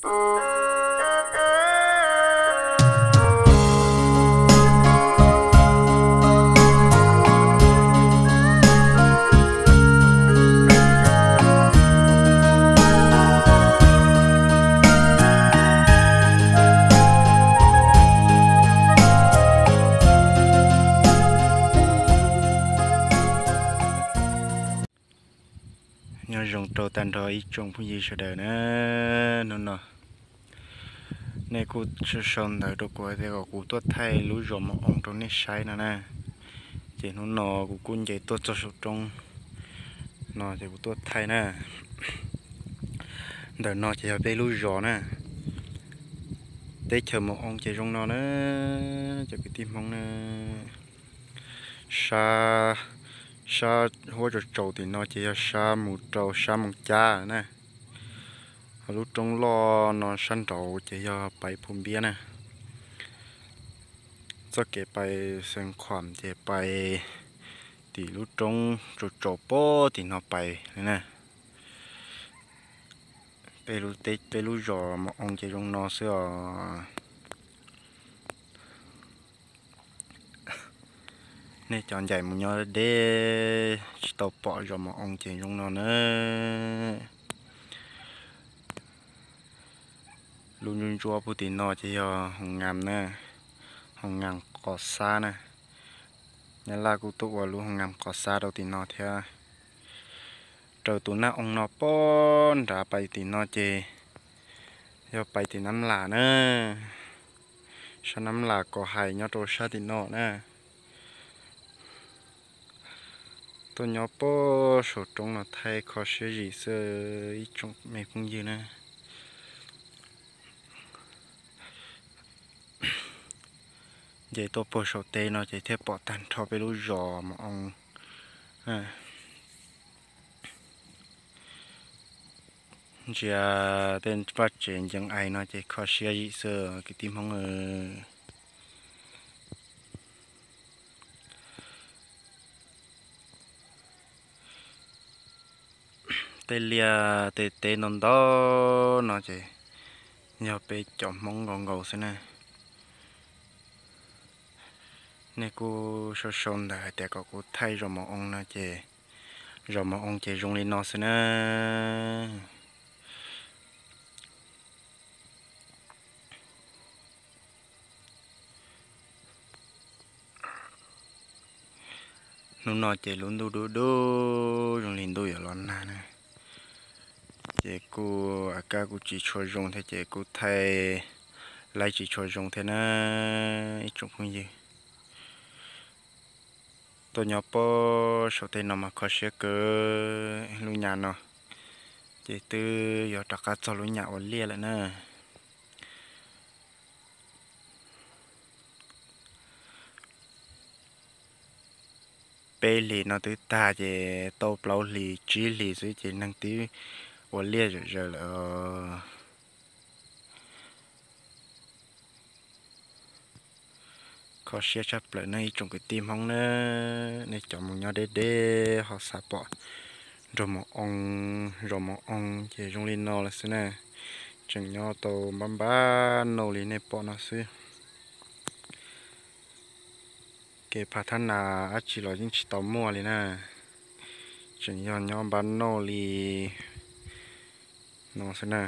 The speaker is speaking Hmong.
Nyob zoo rau tag nrho ib tsoom phooj ywg sawv daws na. Hnub no nej kuj sau ntawv rau kuv hais tias kom kuv tuaj thaij lub zos Mos Oo rau nej saib no na. Ces hnub no kuv kuj nce tuaj txog saum roob no ces kuv tuaj thaij na. Ntawm no ces yog peb lub zos na. Teb chaws Mos Oo ces zoo no na, cov kwv tij Hmoob na. Sab, sab huab tsaus tsaus tim no ces yog sab mus rau sab Moos Cab na. Ho lub roob loj no sab nraud ces yog pais Phu Npiab na. Txoj kev pais Xeev Khuam ces pais tim lub roob tsaus tsaus pem tim no pais na. Peb lub zos Mos Oo ces zoo no xwb os. Nej cov ncaim mus nyob deb tsis tau pom zos Mos Oo ces zoo no na. Lub ntsuab ntsuab puag tim no ces yog hoos nas na, hoos nas Qos Xab na. Nyab Laj kuj tuaj ua lub hoos nas Qos Xab rau tim no thiab. Raws tus naj oo no pem nrad pais tim no ces yog pais tim Nab Lam na. Sab Nab Lam Kos Hais nyob rau sab tim no na. Tuaj nyob pem saum roob no thaij kho siab zim xwb ib tsoom me phooj ywg na. Nce tuaj puag saum teb no ces thiaj pom tag nrho peb lub zos Mos Oo. Ntsia tej vaj tsev ncees ais no ces kho siab zim xwb kwv tij Hmoob. Tej liaj tej teb ntau ntau no ces yog peb cov Hmoob nkaus nkaus xwb na. Nej kuj sau sau ntawv hais tias kom kuv thaij zos Mos Oo no ces zos Mos Oo ces zoo li no xwb na. Hnub no ces lub ntuj dub dub zoo li ntuj yuav los nag na. Ces kuj a kaj kuj tsis tshua zoo thiab ces kuj thaij laib tsis tshua zoo thiab na ib tsoom phooj ywg. Tuaj nyob pem saum tej no mas kho siab kawg. Lub nyam no ces twb yuav rov qab txog lub nyam ua liaj lawm na. Peb hlis no twb tag ces tau plaub hlis tsib hlis xwb ces neeg twb ua liaj zom zaws lawm. Kho siab tshaj plaws nej ib tsoom kwv tij Hmoob na, nej cov mus nyob deb deb ho xav pom nrog Maum Oo, zos Maum Oo ces zoo li no lawm xwb na. Tseem nyob tau npab npab nauj li nej pom no xwb. Kev phav thab nas dab tsi los yeej tsis tau muaj li na, tseem yog nyob npab nauj li no xwb na.